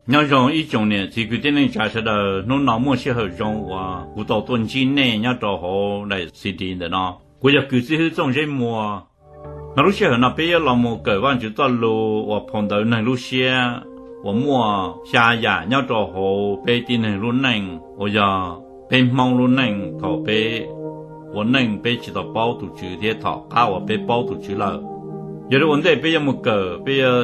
Nyob zoo ib tsoom niam txiv kwv tij neej tsa sawv daws, hnub no muaj sij hawm zoo uas kuv tau tuaj ntsib nej nyob rau hauv daim C D ntawm no. Kuv yog Kwv Txib Hwb Txooj Zeb Muas. No lub sij hawm no peb yuav los mus kawm Vajtswv txoj lus uas phau ntawv neeg lub siab uas muaj xya yam nyob rau hauv peb tib neeg lub neej uas yog peb Hmoob lub neej thaum peb ua neej peb tsis tau paub tus Tswv thiab thaum qab uas peb paub tus Tswv lawm. Yog li ua ntej peb yuav mus kawm, peb yuav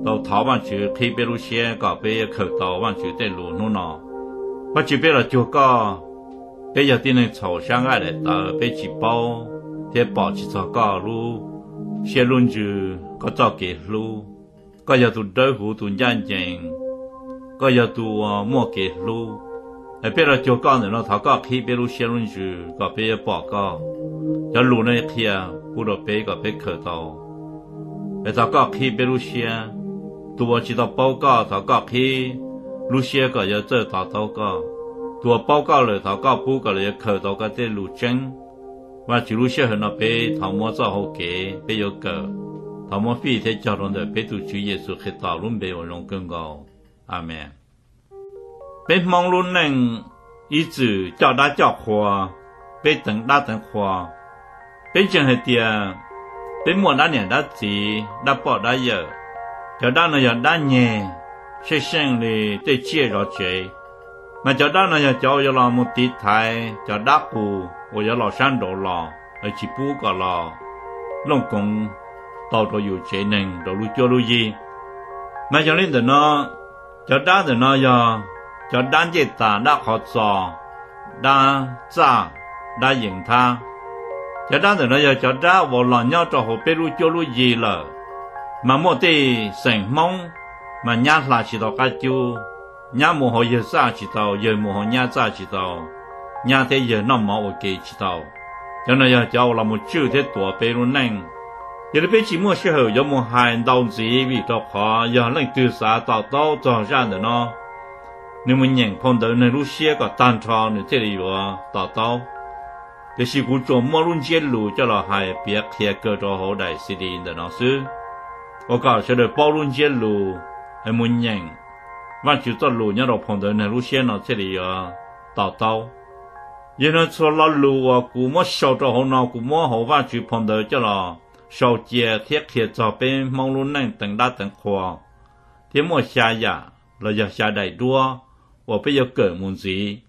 tau thov Vajtswv qhib peb lub siab kom peb yuav khaws tau Vajtswv tej lus hnub no. Vajtswv, peb los cuag koj, peb yog tib neeg txhaum sab nqaij daim tawv, peb tsis paub thiab pom tsis txog koj lub siab lub ntsws, koj txoj kev hlub. Koj yog tus dawb huv tus ncaj ncees, koj yog tus uas muaj kev hlub. Es peb los cuag koj ntawm no, thov koj qhib peb lub siab lub ntsws kom peb yuav pom koj. Cov lus no qhia pub rau peb kom peb khaws tau. Es thov koj qhib peb lub siab. Tus uas tsis tau paub koj, thov koj qhib lub siab kom yuav txawj to taub koj. Tus uas paub koj lawm, thov koj pub kom lawv yuav khaws tau koj tej lus tseeb. Vajtswv, lub sij hawm no peb thov muab txoj hau kev peb yuav kawm, thov muab fij thiab cog rau ntawm peb tus Tswv Yexus Khetos lub npe uas zoo kawg nkaus. Amees. Peb Hmoob lub neej ib txwm coj dab coj qhua, peb teev dab teev qhua. Peb ntseeg hais tias peb muaj dab niam dab txiv, dab poj dab yawm. Cov dab no yog dab nyeg, seej seej li tej tsiaj zov tsev. Mas cov dab no yog cov uas yuav los mus tiv thaiv cov dab qus uas yuav los sab nraud los, tsis pub kom los looj koov tau rau yus tsev neeg rau lub cuab lub yig. Mas yog li ntawm no, cov dab ntawm no yog cov dab ncej tas, dab qhov txos, dab txaj, dab yees nthab. Cov dab ntawm no yog cov dab uas los nyob rau hauv peb lub cuab lub yig lawm, mas muaj tej xeem Hmoob mas nyab hla tsis tau qab cub, nyab mus hauv yawg txaj tsis tau, yawg mus hauv nyab txaj tsis tau, nyab thiab yawg noj mov ua ke tsis tau. Cov no yog cov uas los mus tswj thiab tuav peb lub neej. Yog li peb tsis muaj sij hawm yuav mus hais ntau ntxiv vim rau qhov yog leej twg xav to taub txog zaj ntawm no, nws mus nyeem phau ntawv neeg lub siab kom tag nrho nws thiaj li yuav to taub. Tiam sis kuv tsuas muab lub ntsiab lus coj los hais piav qhia kaw rau hauv daim C D ntawm no xwb, ua kom sawv daws paub lub ntsiab lus, es mus nyeem Vajtswv txoj lus nyob rau phau ntawv neeg lub siab no thiaj li yuav to taub. Yog no txhua lo lus uas kuv muab sau rau hauv no, kuv muab hauv Vajtswv phau ntawv coj los sau cia thiab qhia txog peb Hmoob lub neej teev dab teev qhua, thiab muaj xya yam los yog xya daim duab uas peb yuav kawm mus ntxiv.